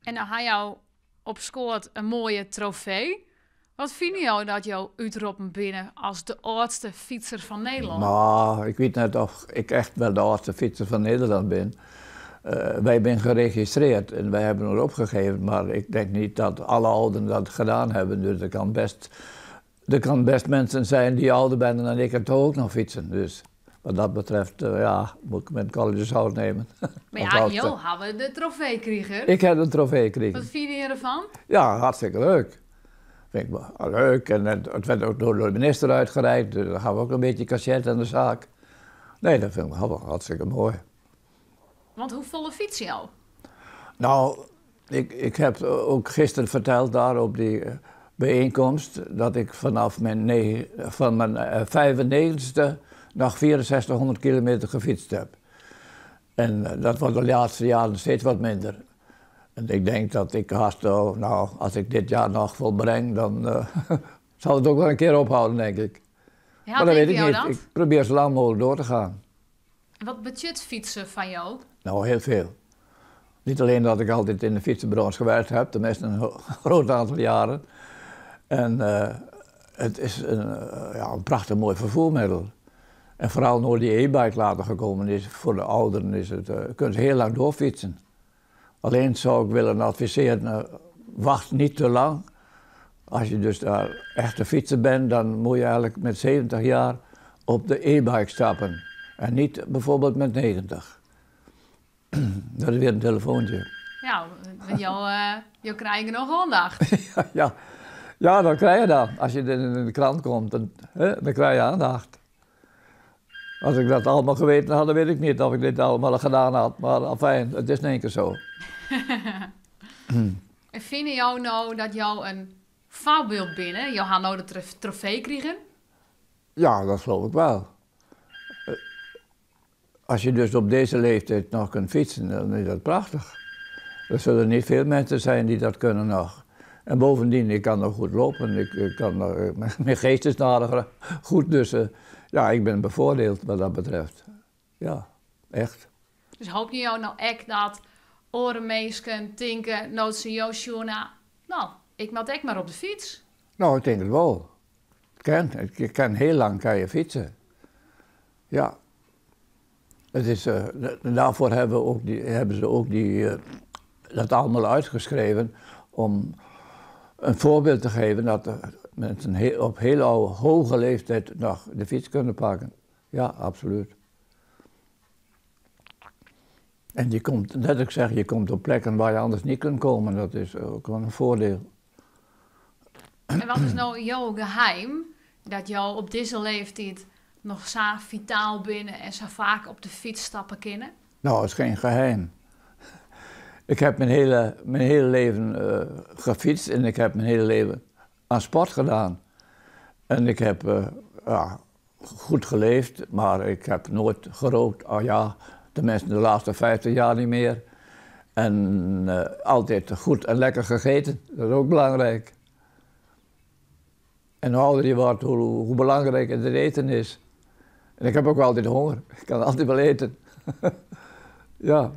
En dan ha jo op skoat in moaie trofee. Wat fine jo dat jo útroppen binne as de âldste fytser fan Nederlân? Nou, ik wit net oft ik echt wel de âldste fytser fan Nederlân bin. Wy binne geregistreerd en wy hawwe ons opgegeven, mar ik denk niet dat alle ouderen dat gedaan hebben. Dus er kan best, er kan best mensen zijn die ouder zijn dan ik en toch ook nog fietsen. Dus wat dat betreft, ja, moet ik met korreltjes zout nemen. Mar ja, jo hawwe de trofee krigen. Ik ha de trofee krigen. Wat fine je derfan? Ja, hartstikke leuk. Vind ik wel leuk. En het werd ook door de minister uitgereikt, dus dan gaan we ook een beetje cachet aan de zaak. Nee, dat vind ik wel hartstikke mooi. Want hoefolle fytse jo? Nou, ik heb ook gisteren verteld daar op die bijeenkomst dat ik vanaf mijn, van mijn 95ste nog 6400 kilometer gefietst heb. En dat wordt de laatste jaren steeds wat minder. En ik denk dat ik haast, nou, als ik dit jaar nog volbreng, dan zal het ook wel een keer ophouden, denk ik. Ja, Maar dat weet denk ik jou niet. dat? Ik probeer zo lang mogelijk door te gaan. En wat betsjut fytsen foar jo? Nou, heel veel. Niet alleen dat ik altijd in de fietsenbranche gewerkt heb, tenminste een groot aantal jaren. En het is ja, een prachtig mooi vervoermiddel. En vooral nu die e-bike later gekomen is, voor de ouderen is het, kunnen ze heel lang doorfietsen. Alleen zou ik willen adviseren, wacht niet te lang. Als je dus daar echt een fietser bent, dan moet je eigenlijk met 70 jaar op de e-bike stappen. En niet bijvoorbeeld met 90. Dat is weer een telefoontje. Ja, want jo krije noch oandacht. Ja, ja. Ja, dat krijg je dan. Als je in de krant komt, hè, dan krijg je aandacht. Als ik dat allemaal geweten had, dan weet ik niet of ik dit allemaal gedaan had. Maar afijn, het is in één keer zo. En fine jo no dat jo in foarbyld binne? Jo ha no de trofee krigen? Ja, dat geloof ik wel. Als je dus op deze leeftijd nog kunt fietsen, dan is dat prachtig. Er zullen niet veel mensen zijn die dat kunnen nog. En bovendien, ik kan nog goed lopen. Ik kan nog, mijn geest is nog goed, dus ja, ik ben bevoordeeld wat dat betreft. Ja, echt. Dus hoopje jo no ek dat oare minsken tinke, no't se jo sjogge, nou, ik moat ek mar op de fyts? Nou, ik denk het wel. Het kan. Ik kan heel lang kan je fietsen. Ja. Het is, daarvoor hebben, we ook die, hebben ze ook die, dat allemaal uitgeschreven om een voorbeeld te geven dat de mensen op heel oude, hoge leeftijd nog de fiets kunnen pakken. Ja, absoluut. En je komt, net ik zeg, je komt op plekken waar je anders niet kunt komen. Dat is ook wel een voordeel. En wat is nou jouw geheim dat jou op deze leeftijd nog zo vitaal binnen en zo vaak op de fiets stappen kunnen? Nou, het is geen geheim. Ik heb mijn hele leven gefietst en ik heb mijn hele leven aan sport gedaan. En ik heb ja, goed geleefd, maar ik heb nooit gerookt. Oh ja, tenminste de laatste 50 jaar niet meer. En altijd goed en lekker gegeten, dat is ook belangrijk. En hoe ouder je wordt, hoe belangrijker het eten is. En ik heb ook altijd honger, ik kan altijd wel eten. Ja.